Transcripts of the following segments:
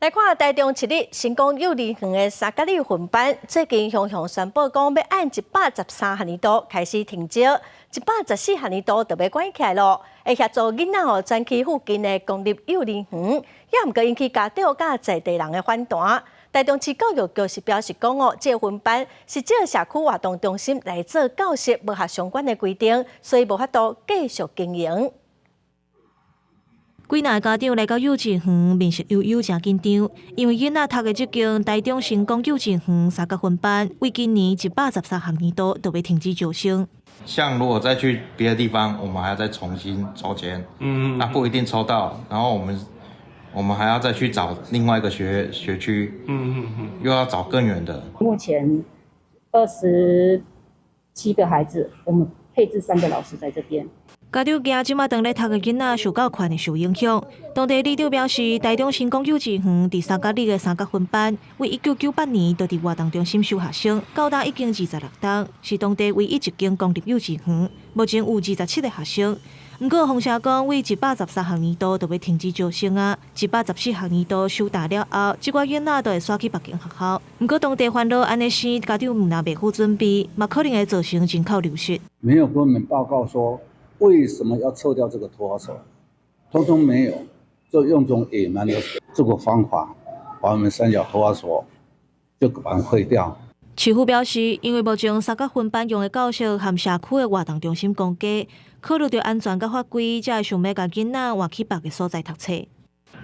來看台中市立成功幼兒園的三角里分班，最近雄雄宣布講欲按113學年度開始停招，114學年度就欲關起來囉。會協助囡仔哦轉去附近的公立幼兒園，也毋過引起家長佮在地人的反彈。台中市教育局是表示講哦，這個分班是借社區活動中心來做教室，無合相關的規定，所以無法度繼續經營。幾若家長來到幼稚園，面色憂憂，誠緊張，因為囡仔讀的這間台中成功幼稚園三角分班，為今年113學年度就欲停止招生。像如果再去別的地方，我們還要再重新抽籤，那不一定抽到，然後我們還要再去找另外一個學區，又要找更遠的。目前27個孩子，我們配置三個老師在這邊。家長驚這馬當咧讀的囡仔受教權會受影響。當地里長表示，台中成功幼稚園佇三角里的三角分班，為1998年就佇活動中心收學生，到今已經26冬，是當地唯一一間公立幼稚園。目前有27個學生。毋過風聲講，為113學年度就欲停止招生啊，114學年度收大了後，這寡囡仔就會徙去別間學校。毋過當地煩惱按呢生，家長毋但袂赴準備，嘛可能會造成人口流失。沒有跟我們報告說，為什麼要撤掉這個托兒所？通通沒有，就用這種野蠻的這個方法，把我們三角托兒所就把它廢掉。市府表示，因為目前三角分班用的教室和社區的活動中心公家，考慮著安全佮法規，才會想欲共囡仔換去別个所在讀冊。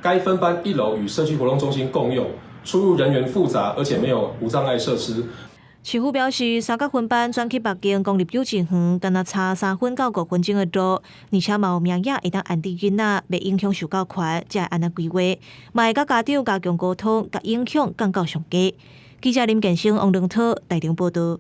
該分班一樓與社區活動中心共用，出入人員複雜，而且沒有無障礙設施。市府表示，三角分班轉去別間公立幼稚園，敢若差3分到5分鐘的路，而且嘛有名額會當安置囡仔，袂影響受教權，才會按呢規劃，嘛會佮家長加強溝通，共影響降到上低。記者林建生、王良濤台中報導。